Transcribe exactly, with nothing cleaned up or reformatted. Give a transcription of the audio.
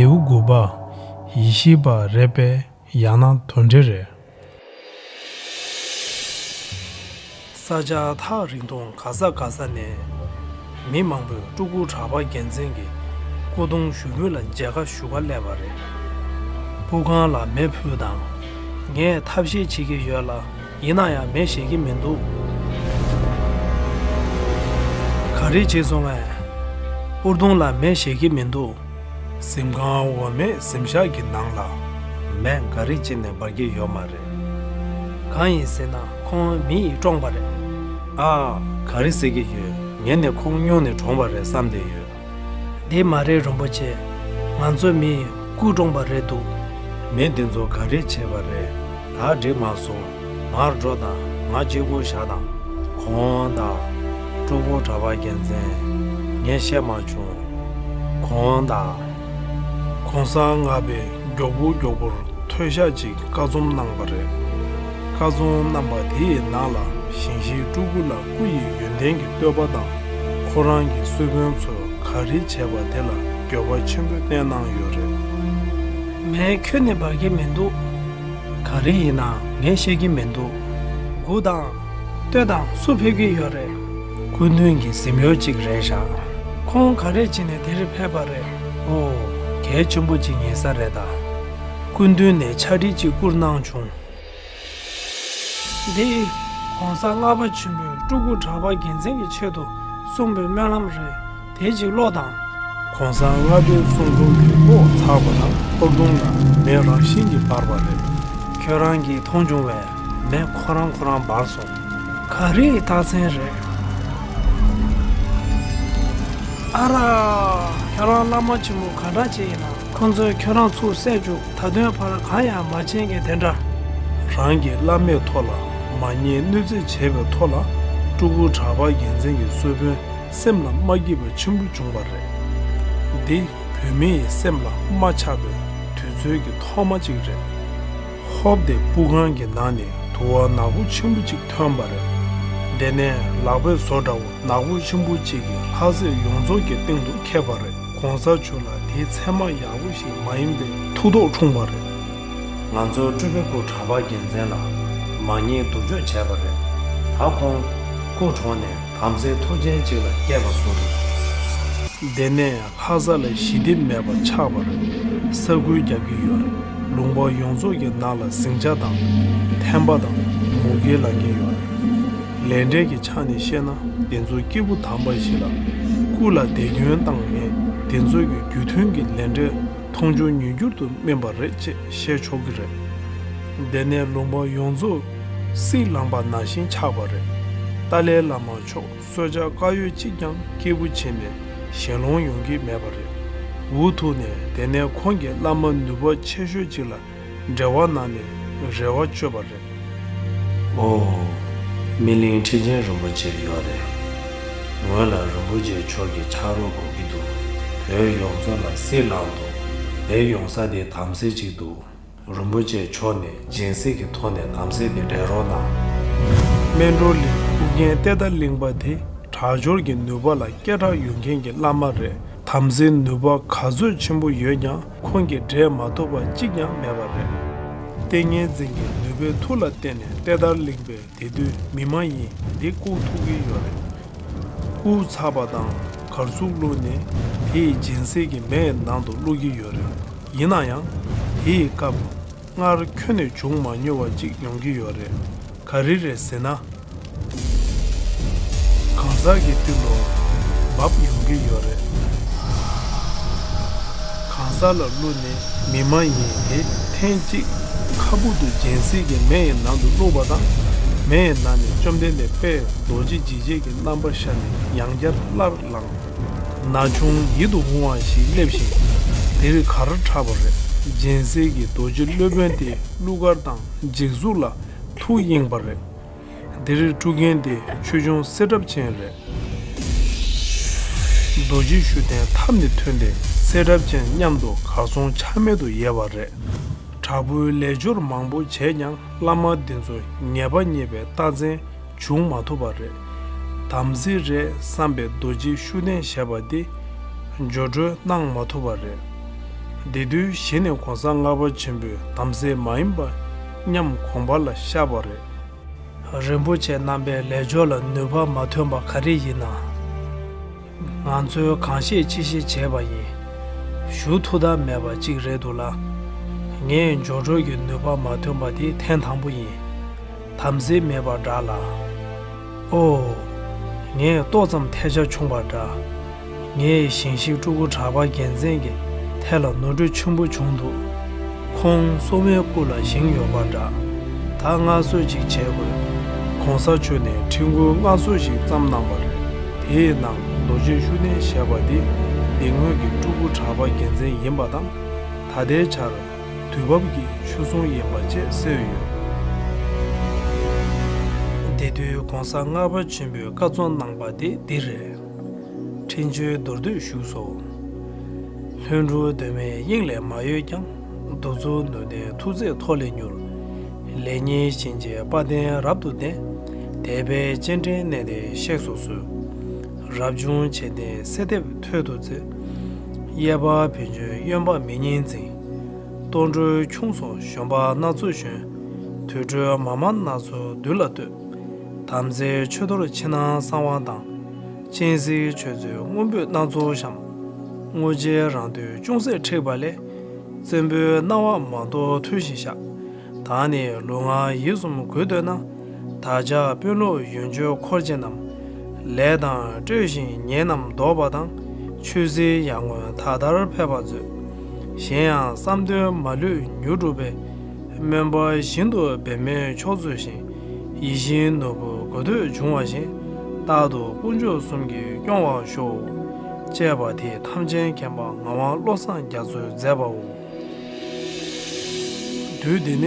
ལེའུ་དགུ་པ། ཡེ་ཤེས་པ་རེད་པས། ཡང་ན་དོན་འགྲེལ་རེད། ས་ཆ་ཐག་རིང་ཐུང་ག་ས་ག་ས་ནས་མི་མང་པོས་སྤྲུལ་སྐུ་གྲགས་པ་རྒྱལ་མཚན་གྱི་སྐུ་གདུང་ཞུགས་འབུལ་ལ་མཇལ་ཁ་ཞུ་ག་སླེབས་པ་རེད། སྤུ་ཁང་ལ་མེ་ཕུ་དང་། ངས་ཐབས་ཤེས་བྱེད་ཀྱི་ཡོད་ལ། ཡིན་ན་ཡང་མེ་ཞེད་ཀྱི་མི་འདུག་ག་རེ་བྱས་སོང་ངས། སྤུར་གདུང་ལ་མེ་ཞེད་ཀྱི་མི་འདུག་གཟིམ་ཁང་འོག་མའི་གཟིམ་ཤག་གི་ནང་ལ་མེ་ག་རེ་བྱས་ནས་འབར་གྱི་ཡོད་མ་རེད། གང་ཡིན་ཟེར་ན་ཁོང་མི་ཡིས་བཀྲོངས་པ་རེད། ཨ། ག་རེ་ཟེར་གྱི་ཡོད། ངས་ནི་ཁོང་སྨྱུང་ནས་བཀྲོངས་པ་རེད་བསམ་བསྡད་ཡོད། འདི་མ་རེད་རིན་པོ་ཆེ། ང་ཚོ་མི་ཡིས་སྐུ་བཀྲོངས་པ་རེད་འདུག་མི་འདི་ཚོ་ག་རེ་བྱས་པ་རེད། ད་འགྲིག་མ་སོང་། མར་འགྲོ་དང་། ང་གཅིག་པུ་བཞག་དང་། ཁོང་དང་། སྤྲུལ་སྐུ་གྲགས་པ་རྒྱལ་མཚན། ངས་བཤད་མ་བྱུང་། ཁོང་དང་། གོང་ས་ལྔ་པས་མགྱོགས་པོ་མགྱོགས་པོར་མཐོལ་བཤགས་ཅིག་བཀའ་རྩོམ་གནང་བ་རེད། བཀའ་རྩོམ་གནང་པ་དེ་ཡི་ནང་ལ་ཞིང་གཤེགས་སྤྲུལ་སྐུ་ལ་སྐུ་ཡི་ཡོན་ཏན་གྱི་བསྟོད་པ་དང་། ཁོ་རང་གི་གསོལ་དཔོན་ཚོས་ག་རེ་བྱས་པ་དེ་ལ་འགྱོད་པ་ཆེན་པོས་བསྟན་གནང་ཡོད་རེད། མེ་ཁྱོན་ནས་འབར་གྱི་མི་འདུག་ག་རེ་ཡིན་ན་ངས་ཤེས་ཀྱི་མི་འདུག་མགུ་དང་། སྟོད་དང་སུ་ཕེབས་ཀྱི་ཡོད་རེད། སྐུ་མདུན་གྱི་གཟིམ་ཡོལ་གཅིག་རེད་ཤག་ཁོང་ག་རེ་བྱས་ནས་དེ་རུ་ཕེབས་པ་རེད། ཨོ། གལ་ཆེན་པོ་གཅིག་ཡིན་ས་རེད་ད། སྐུ་མདུན་ནས་ཕྱག་བྲིས་གཅིག་བསྐུར་གནང་བྱུང་། འདི། གོང་ས་ལྔ་པ་ཆེན་པོས་སྤྲུལ་སྐུ་གྲགས་པ་རྒྱལ་མཚན་གྱི་ཆེད་དུ་གསུངས་པའི་སྨོན་ལམ་རེད། དེ་གཅིག་ཀློག་དང་། གོང་ས་ལྔ་པའི་གསུང་རྩོམ་དེ་ཀློག་ཚར་བ་དང་སྤུར་གདུང་ལ་མེ་རང་བཞིན་གྱིས་འབར་བ་རེད། ཁྱོད་རང་གིས་མཐོང་བྱུང་བས་མེ་ཁོ་རང་ཁོ་རང་འབར་སོང་། ག་རེའི་རྟགས་མཚན་རེད། ཨ་ར། ཁྱོད་རང་བླ་མ་ཆེན་པོ་ག་འདྲ་བྱས་ཡིན་ན། ཁོ་ཚོས་ཁྱོད་རང་ཚུར་བསད་བཅུག་ད་དུང་ཕར་གང་ཡང་མ་བྱེད་མཁན་དེ་འདྲ། རང་གི་བླ་མའི་ཐོག་ལ་མ་ཉེས་གནོད་འཚེ་བྱས་པའི་ཐོག་ལ་སྤྲུལ་སྐུ་གྲགས་པ་རྒྱལ་མཚན་གྱི་གསོལ་དཔོན་སེམས་ལ་མ་སྐྱིད་པ་ཆེན་པོ་བྱུང་བ་རེད། འདི་བོད་མི་ཡི་སེམས་ལ་རྨ་ཆགས་པའི་དུས་ཚོད་ཀྱི་ཐོག་མ་གཅིག་རེད། ཧོབ་སྟེ་སྤུ་ཁང་གི་ནང་ནས་དུ་བ་ནག་པོ་ཆེན་པོ་གཅིག་ཐོན་པ་རེད། དེ་ནས་ལག་པའི་བཟོ་འདྲ་བོ་ནག་པོ་ཆེན་པོ་གཅིག་གིས་ལྷ་སྲས་ཡོངས་རྫོགས་ཀྱི་སྟེང་དུ་ཁེབས་པ་རེད། གོང་ས་མཆོག་ལ་དེའི་མཚན་མ་ཡག་པོ་ཞིག་མ་ཡིན་པའི་ཐུགས་དོགས་འཁྲུངས་པ་རེད། ང་ཚོ་སྤྲུལ་པའི་སྐུ་གྲགས་པ་རྒྱལ་མཚན་ལ་མ་ཉེས་སྡུག་སྦྱོང་བྱས་པ་རེད། ད་ཁོང་སྐུ་གྲོངས་ནས་དམ་སྲིའི་ཐུགས་རྗེ་གཅིག་ལ་སྐྱེས་པ་བཟོ་འདུག་དེ་ནས་ལྷ་ས་ལ་ཞི་བདེ་མེད་པ་ཆགས་པ་རེད། ས་ཁུལ་རྒྱག་གི་ཡོད་རེད། ལུང་པ་ཡོངས་རྫོགས་ཀྱི་ནང་ལ་ཟིང་ཆ་དང་། ཐན་པ་དང་། མུ་གེ་ལངས་ཀྱི་ཡོད་རེད། ལས་འབྲས་ཀྱི་ཆ་ནས་བཤད་ན་དེ་ཚོ་སྐྱེས་བུ་དམ་པ་ཞིག་ལ་སྐུ་ལ་དད་སྐྱོན་བཏང་ནས་དེ་ཚོ་གི་རྒྱུ་མཐུན་གྱི་ལས་འབྲས་མཐོང་ཆུང་ཉིས་འགྱུར་དུ་སྨིན་པ་རེད་ཅེས་བཤད་ཆོག་གི་རེད། དེ་ནས་ལུང་པ་ཡོངས་རྫོགས་སྲིད་ལངས་པ་ནང་བཞིན་ཆགས་པ་རེད། ཏཱ་ལའི་བླ་མ་མཆོག་གསོལ་ཇ་དཀར་ཡོལ་གཅིག་ཀྱང་སྐྱེས་བུ་བྱས་ནས་ཞལ་ལོང་ཡོང་གི་མེད་པ་རེད། འུ་ཐུག་ནས་དེ་ནས་ཁོང་གི་བླ་མ་ནུས་པ་ཆེ་ཤོས་ཅིག་ལ་འབྲེལ་བ་གནང་ནས་རེ་བ་བཅོལ་བ་རེད། ཨོ། སྨིན་གླིང་ཁྲི་ཆེན་རིན་པོ་ཆེ་ཡོད་རེད། ངོས་ལ་རིན་པོ་ཆེ་མཆོག་གི་ཕྱག་རོགས་དགོས་ཀྱི་འདུག་བོད་ཡོངས་རྫོགས་ལ་སྲིད་ལངས་འདུག་བོད་ཡོང་ས་དེ་དམ་སྲི་གཅིག་འདུག་རིན་པོ་ཆེ་མཆོག་ནས་སྦྱིན་སྲེག་གི་ཐོག་ནས་དམ་སྲི་དེ་འབྲལ་རོགས་གནང་། སྨན་གྲོལ་གླིང་ཨུ་རྒྱན་གཏེར་བདག་གླིང་པ་དེ་དྲག་སྦྱོར་གྱི་ནུས་པ་ལ་སྐད་གྲགས་ཡོད་མཁན་གྱི་བླ་མ་རེད། དམ་སྲིའི་ནུས་པ་ག་ཚོད་ཆེན་པོ་ཡོད་ཀྱང་ཁོང་གིས་འབྲལ་མ་ཐུབ་པ་གཅིག་ཀྱང་མེད་པ་རེད། ཏིང་ངེ་འཛིན་གྱི་ནུས་པའི་མཐུ་ལ་བརྟེན་ནས་གཏེར་བདག་གླིང་པས་དེ་དུས་མི་མ་ཡིན་འདི་བཀུག་ཐུབ་ཀྱི་ཡོད་རེད། བཀུག་ཚར་བ་དང་གར་ཟུག་བླུགས་ནས་དེ་ཡི་སྦྱིན་སྲེག་གི་མེ་ཡི་ནང་དུ་བླུག་གི་ཡོད་རེད། ཡིན་ན་ཡང་དེ་ཡི་སྐབས་སྔར་ཁྱོན་ནས་བྱུང་མ་མྱོང་བ་ཅིག་ཡོང་གི་ཡོད་རེད། ག་རེ་རེད་ཟེར་ན། གང་ཟག་གི་སྟེང་དུ་འབབ་ཡོང་གི་ཡོད་རེད། གང་ཟག་ལ་བླུགས་ནས་མི་མ་ཡིན་དེ་ཐེངས་གཅིག་ཁ་སྦུབ་ཏུ་སྦྱིན་སྲེག་གི་མེ་ཡི་ནང་དུ་བླུགས་པ་དང་། མེ་ཡི་ནང་ནས་བཅོམ་ལྡན་འདས་དཔལ་རྡོ་རྗེ་འཇིགས་བྱེད་ཀྱི་རྣམ་པ་ཤར་ནས་ཡང་བསྐྱར་སླར་ལངས། ན་ཆུང་ཡིད་དུ་འོང་བ་ཞིག་སླེབས་ཤིང་། དེར་གར་འཁྲབ་པ་རེད། སྦྱིན་སྲེག་གི་རྡོ་རྗེ་སློབ་དཔོན་དེ་གླུ་གར་དང་འཇིགས་གཟུགས་ལ་ཐུགས་གཡེངས་པ་རེད། འདིར་དཀྲུག་མཁན་དེ་ཆོས་སྐྱོང་གསེར་ཁྲབ་ཅན་རེད། རྡོ་རྗེ་ཤུགས་ལྡན་ཐབས་ནས་ཐོན་ཏེ་གསེར་ཁྲབ་ཅན་མཉམ་དུ་གར་སོང་ཆ་མེད་དུ་ཡལ་བ་རེད། དྲག་པོའི་ལས་སྦྱོར་མང་པོ་བྱས་ཀྱང་བླ་མ་འདི་ཚོ་ངེས་པ་རྙེད་པའི་རྟགས་མཚན་བྱུང་མ་ཐུབ་པ་རེད། དམ་སྲི་རེད་བསམ་པའི་རྡོ་རྗེ་ཤུགས་ལྡན་ཞེས་པ་འདི་སྦྱོར་སྒྲོལ་གནང་མ་ཐུབ་པ་རེད། དེ་དུས་གཞི་ནས་གོང་ས་ལྔ་པ་ཆེན་པོས་དམ་ཚིག་མ་ཡིན་པ་ཉམས་གོང་འཕེལ་ལ་བཤད་པ་རེད། རིན་པོ་ཆེ་རྣམ་པའི་ལས་སྦྱོར་ལ་ནུས་པ་མ་ཐོན་པ་ག་རེ་ཡིན་ན། ང་ཚོས་གང་ཤེས་ཅི་ཤེས་བྱས་པ་ཡིན། ཞུ་ཐུབ་ཐབས་མེད་པ་ཅིག་རེད་འདུག་ལ། ངས་སྦྱོར་སྒྲོལ་གྱི་ནུས་པ་མ་ཐོན་པ་དེ་ཐེངས་དང་པོ་ཡིན། དམ་ཚིག་མེད་པ་འདྲ་ལ། ཨོ། ངས་ཏོག་ཙམ་ཐལ་ཆ་བྱུང་བ་འདྲ། ངའི་ཞིང་གཤེགས་སྤྲུལ་སྐུ་གྲགས་པ་རྒྱལ་མཚན་གྱི་ཐད་ལ་ནོར་འཁྲུལ་ཆེན་པོ་བྱུང་འདུག་ཁོང་སྲུང་མའི་སྐུ་ལ་ཞེན་ཡོད་པ་འདྲ། ད་སྔར་སྲོལ་ཅིག་བྱེད་དགོས། གོང་ས་མཆོག་ནས་ཁྲིད་འགུལ་སྔར་སྲོལ་ཞིག་བརྩམས་གནང་བ་རེད། དེའི་ནང་རྡོ་རྗེ་ཤུགས་ལྡན་ཞེས་པ་འདི་སྡེ་སྔོན་གྱི་སྤྲུལ་སྐུ་གྲགས་པ་རྒྱལ་མཚན་ཡིན་པ་དང་། ད་ལྟའི་ཆར་དུས་བབ་ཀྱི་ཆོས་སྲུང་ཡིན་པ་བཅས་གསལ་ཡོད། དེ་དུས་གོང་ས་ལྔ་པ་ཆེན་པོས་བཀའ་གསུང་གནང་བ་དེ་འདི་རེད། ཕྲིན་བཅོལ་མདོར་བསྡུས་ཞུས་སོ། ལྷུན་གྲུབ་གདོད་མའི་དབྱིངས་ལས་མ་གཡོས་ཀྱང་། གདུག་རྩུབ་ནུས་ལྡན་མཐུ་རྩལ་ཐོག་ལས་མྱུར། ལེགས་ཉེས་ཞི་བྱེད་དཔལ་ལྡན་རབ་ཏུ་ལྡན། དད་པས་སྤྱན་འདྲེན་གནས་དེར་གཤེགས་སུ་གསོལ། རབ་བྱུང་འཇིག་རྟེན་གསལ་འདེབས་ཐོད་དུ་བརྩེགས། གཡས་པ་བོད་ལྗོངས་གཡོན་པ་མི་སྙིང་འཛིན། གཏོར་འགྲོའི་ཁྱུང་སོགས་བཞོན་པ་སྣ་ཚོགས་བཞོན། དུར་ཁྲོད་མ་མ་སྣ་ཚོགས་མདུན་ལ་བསྟོད། དམ་རྫས་མཆོད་གཏོར་ཕྱི་ནང་གསང་བ་དང་། སྤྱན་གཟིགས་མཆོད་རྫས་སྔོན་པོས་སྣ་ཚོགས་བཤམས། དངོས་རྗེའི་རང་འདོད་ཅུང་ཟད་འཁྲིགས་པ་ལས། བཙན་པོའི་སྣང་བ་མ་གཏོགས་མཐོལ་ཞིང་བཤགས། ད་ནི་ལུས་ངག་ཡིད་གསུམ་གུས་འདོད་ན། བདག་ཅག་དཔོན་སློབ་ཡོན་མཆོད་འཁོར་བཅས་རྣམས། ལས་དང་སྤྲོས་ཤིང་ཉེས་རྣམས་བཟློག་པ་དང་། ཆོས་སྲིད་ཡར་ངོའི་ད་ལྟར་ཕེབས་པར་མཛོད། གཞན་ཡང་བསམ་དོན་མ་ལུས་མྱུར་འགྲུབ་པའི། སྨོན་པ་བཞིན་དུ་འབད་མེད་མཆོག་སྩོལ་ཞིང་། ཡིད་བཞིན་ནོར་བུ་དགོས་འདོད་འབྱུང་བ་བཞིན། རྟག་ཏུ་དཀོན་མཆོག་གསུམ་གྱིས་སྐྱོང་བར་ཤོག་ཅེས་པ་དེས་ཐམས་ཅད་མཁྱེན་པ་ངག་དབང་བློ་བཟང་རྒྱ་མཚོས་མཛད་པའོ། དུས་འདི་ནས།